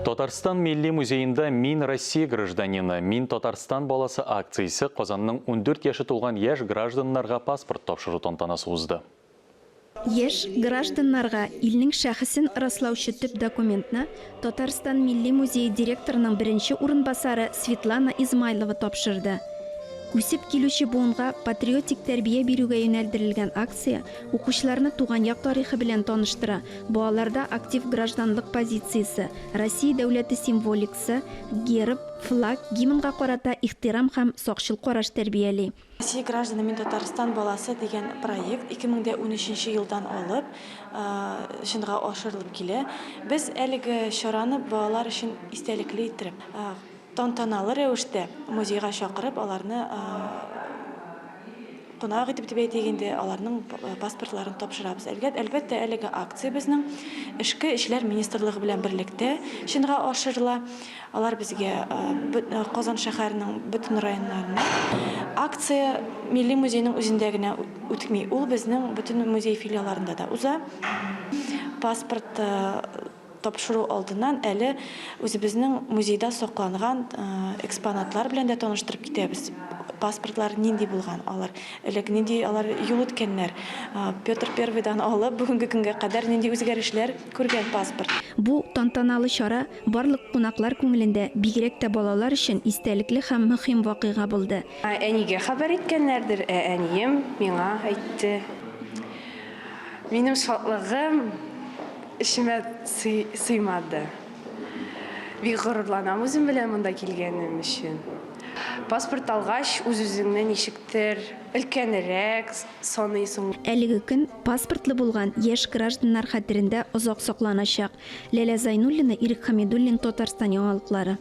Татарстан Милли музеенда Мин Россия гражданины, мин Татарстан баласы акциясе Казанның 14 яше тулган яшь гражданнарга паспорт тапшыру тантанасы узды. Яшь гражданнарга илнең шәхесен раслаучы төп документны Татарстан Милли музее директорының беренче урынбасары Светлана Измайлова тапшырды. Үсеп килүче буынга патриотик тәрбия бирүгә юнәлдерелгән акция укучыларны туган як тарихы белән таныштыра, балаларда актив гражданлык позициясе, Россия дәүләте символикасы, герб, флаг, гимнга карата ихтирам һәм сакчыл караш тәрбияли. Россия гражданы, мин Татарстан баласы дигән проект 2013 елдан алып чынга ашырылып килә. Без әлеге чараны балалар өчен истәлекле иттереп, тантаналы рәвештә музейга чакырып, аларны Кунак итеп дип әйтик инде, аларның паспортларын тапшырабыз. Әлбәттә, әлеге акция безнең Эчке эшләр министрлыгы белән берлектә чынга ашырыла. Алар безгә Казан шәһәренең бөтен районнарына. Акция Милли музейның үзендә генә үтми, ул безнең бөтен музей филиалларында да уза. Паспорт Тапшыру алдыннан әле үзебезнең музейда сакланган экспонатлар белән дә таныштырып китәбез. Паспортлар нинди булган алар, элек нинди алар юл үткәннәр, Петр Первыйдан алып бүгенге көнгә кадәр нинди үзгәрешләр күргән паспорт. Бу тантаналы чара барлык кунаклар күңелендә, бигрәк тә балалар өчен истәлекле һәм мөһим вакыйга булды. Әнигә хәбәр иткәннәрдер, ә әнием миңа әйтте. Минем шатлыгым Эчемә сыймады. Бик горурланам үзем белән монда килгәнем өчен. Паспорт алгач, үз-үзеңне ничектер өлкәнрәк саныйсың. Әлеге көн паспортлы булган яшь гражданнар хәтерендә озак сакланачак. Ләлә Зайнуллина, Ирек Хәмидуллин, Татарстан яңалыклары.